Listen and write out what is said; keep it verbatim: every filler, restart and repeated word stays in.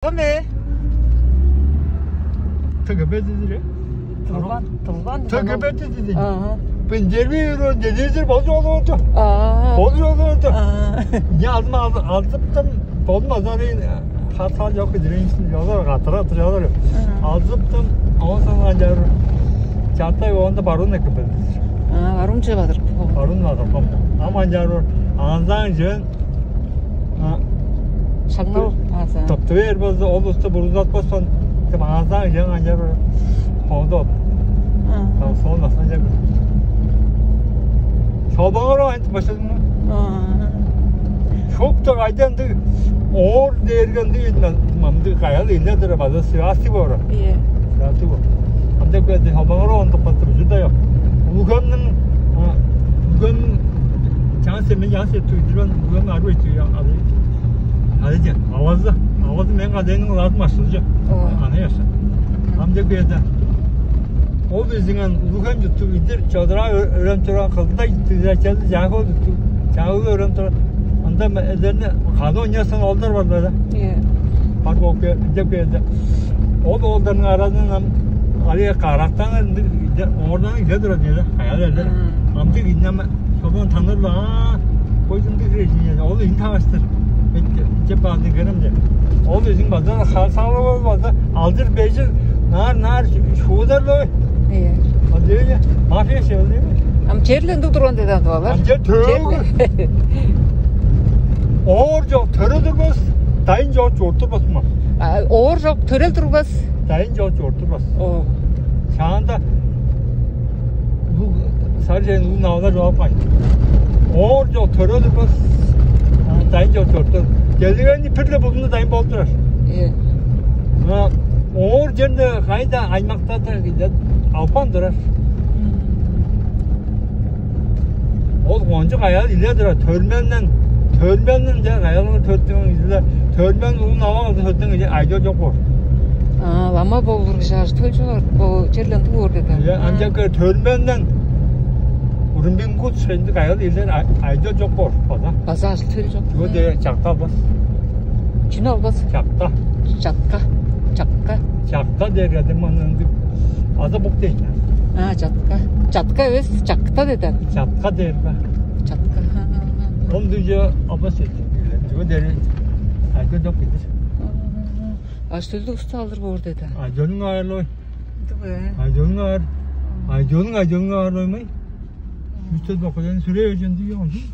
Кым э? Т Г Б дидир, э? Тылбан, тылбан. Т Г Б дидир. Ага. Бен дерби юрү дедезир болчу олур оту. Ага. Болчу олур оту. Ага. Не алма алзыптым, болмазар хатал жок дирейсин, жолор катыра тур жолор. Ага. Алзыптым, он санга жар. Чартай онда баруун эки бен. А, баруун чебадыр. Баруун бадыр. Аман жар. Анзаң жөн. Шаңнал аза. Тыптывер болза, ол уста бурузатпастан деп азаң жаңа аңча бир хондо. Там сон баскан жер. Шолбаңар айтып башладың ба? Шоп да кайдан ды оор дээрген ды мамды каял илдедир база сыясы боор. Иә. Сыясы боор. Анда көдү шолбаңар онтуп каттым жүр да. Улуганның улуганның жаңа семен жаңа сет туйдуран улуганның арбай туйган Ады же, авазы, авазы мен кадайның лаадым ашылжы. Аны яша. Ам деп келди. Ол безиңен улухан жутту идер чодура өрем турган кылдыда життиде келди жагы ол жутту. Жагы өрем турган. Анда эдерни кады ойнасан олдар бар да. Бар болуп деп келди. Ол олдарның аразынан ам али карактан ынды оңордан иде турат эди. Аял элдер. Амды киннеме Собон танырлар. Койдун бир режине. Ол ин тавастыр. Деп баадын керем де. Ол өзүн база халсалып ол база алдыр бежил нар нар шуударлы. Иә. Ол деге мафия шевле. Ам черле ындыг турган деди анда балар. Амча төгү. Оор жок төрө турбас, дайын жок жор турбас ма. Оор жок төрел турбас. Дайын жок жор турбас. О. Шаанда Саржен уун алгар жоопкан. Оор жок төрөлүр бос. Дайын жок жортор. Делегени пирле булуну дайын болуп турар. Оор жерде кайда аймактарда албан турар. Ол кончук аял иле турар. Төрменнен төрменнен же аялы төрттүң иле төрмен уун ава алды төрттүң иле айдо жок бор. А, лама болур кижи ажы төлчү бар. Бо черлен дуур деди. Я, анча көр төрменден урун бин кут шенди каял илден айдо жок бор база. База ажыл төл жок. Чүгө де чакта албас. Чүнү албас? Чакта. Чакка. Чакка. Чакта дерге де маны ынды аза бук дейт. А, чатка. Чатка эвес, чакта деди. Чатка дерге. Чатка. Он дүнче албас эт. Чүгө дери айдо жок гидир. Ажтөлдү уста алыр боор деди. Айдонуң аайрлой. Дубе. Айдонуң аар. Айдонуң айдонуң аарлоймай. Үстөт бакыдан сүрээ өжен дүйе онду.